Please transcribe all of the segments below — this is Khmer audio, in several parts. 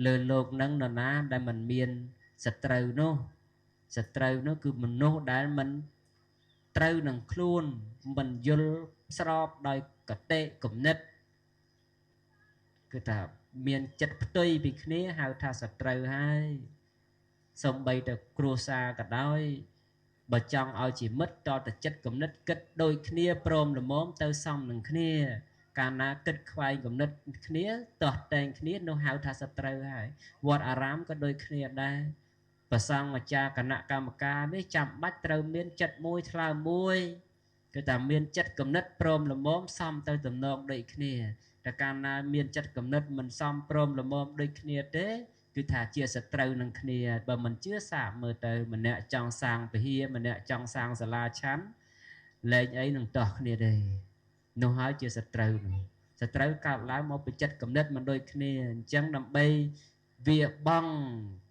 លើលោកនឹងនរណាដែលមិនមានសត្រូវនោះសត្រូវនោះគឺមនុស្សដែលមិនត្រូវនឹងខ្លួនមិនយល់ស្របដោយកតិគំនិតគឺថាមានចិត្តផ្ទុយពីគ្នាហៅថាសត្រូវហើយសំបីតែគ្រួសារក៏ដោយបើចង់ឲ្យជាមិត្តតតែចិត្តគំនិតគិតដូចគ្នាព្រមល្មមទៅសមនឹងគ្នាកាលណាគិតខ្វែងគំនិតគ្នាទាស់តែងគ្នានោះហៅថាសត្រូវហើយវត្តអារាមក៏ដូចគ្នាដែរប្រសង់អាចារ្យគណៈកម្មការនេះចាំបាច់ត្រូវមានចិត្តមួយថ្លើមមួយគឺថាមានចិត្តគំនិតព្រមល្មមសមទៅតំណងដូចគ្នាតែកាលណាមានចិត្តគំនិតមិនសមព្រមល្មមដូចគ្នាទេគឺថាជាសត្រូវនឹងគ្នាបើមិនជឿសាកមើលទៅម្នាក់ចង់សាងពហិម្នាក់ចង់សាងសាលាឆាន់លែងអីនឹងតោះគ្នាទេនោះហើយជាសត្រូវនោះសត្រូវកើតឡើងមកពីចិត្តគំនិតមិនដូចគ្នាអញ្ចឹងដើម្បីវាបង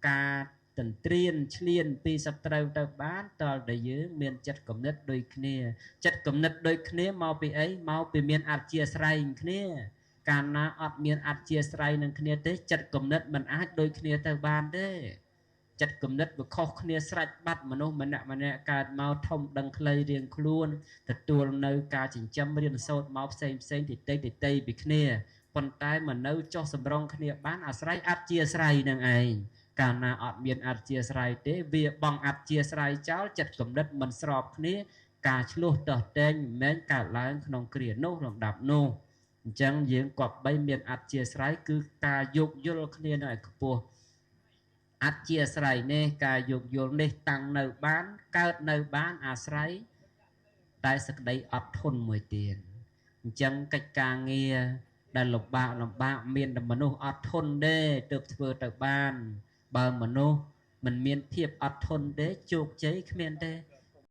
ការទន្ទ្រានឆ្លៀនពីសត្រូវទៅបានតើតែយើងមានចិត្តគំនិតដូចគ្នាចិត្តគំនិតដូចគ្នាមកពីអីមកពីមានអធិស្រ័យគ្នាកាលណាអត់មានអធិស្រ័យនឹងគ្នាទេចិត្តគំនិតមិនអាចដូចគ្នាទៅបានទេចិត្តគំនិតវាខុសគ្នាស្រេចបាត់មនុស្សម្នាក់ម្នាក់កើតមកធំដឹងខ្លីរៀងខ្លួនទទួលនៅការចិញ្ចឹមរៀនសូត្រមកផ្សេងផ្សេងតិតិតិតិពីគ្នាប៉ុន្តែមិននៅចុះសម្រងគ្នាបានអាស្រ័យអធិស្រ័យនឹងឯងកាលណាអត់មានអធិស្រ័យទេវាបងអធិស្រ័យចោលចិត្តគំនិតមិនស្របគ្នាការឆ្លោះទាស់ទែងមិនមែនកើតឡើងក្នុងគ្រានោះលំដាប់នោះអញ្ចឹងយើងគប្បីមានអធិស្រ័យគឺការយោគយល់គ្នានៅឲ្យខ្ពស់អធិស្រ័យនេះការយោគយល់នេះតាំងនៅបានកើតនៅបានអាស្រ័យតែសក្តីអត់ធន់មួយទៀតអញ្ចឹងកិច្ចការងារដែលលំបាកលំបាកមានតែមនុស្សអត់ធន់ទេទើបធ្វើទៅបានបើមនុស្សមិនមានភាពអត់ធន់ទេជោគជ័យគ្មានទេ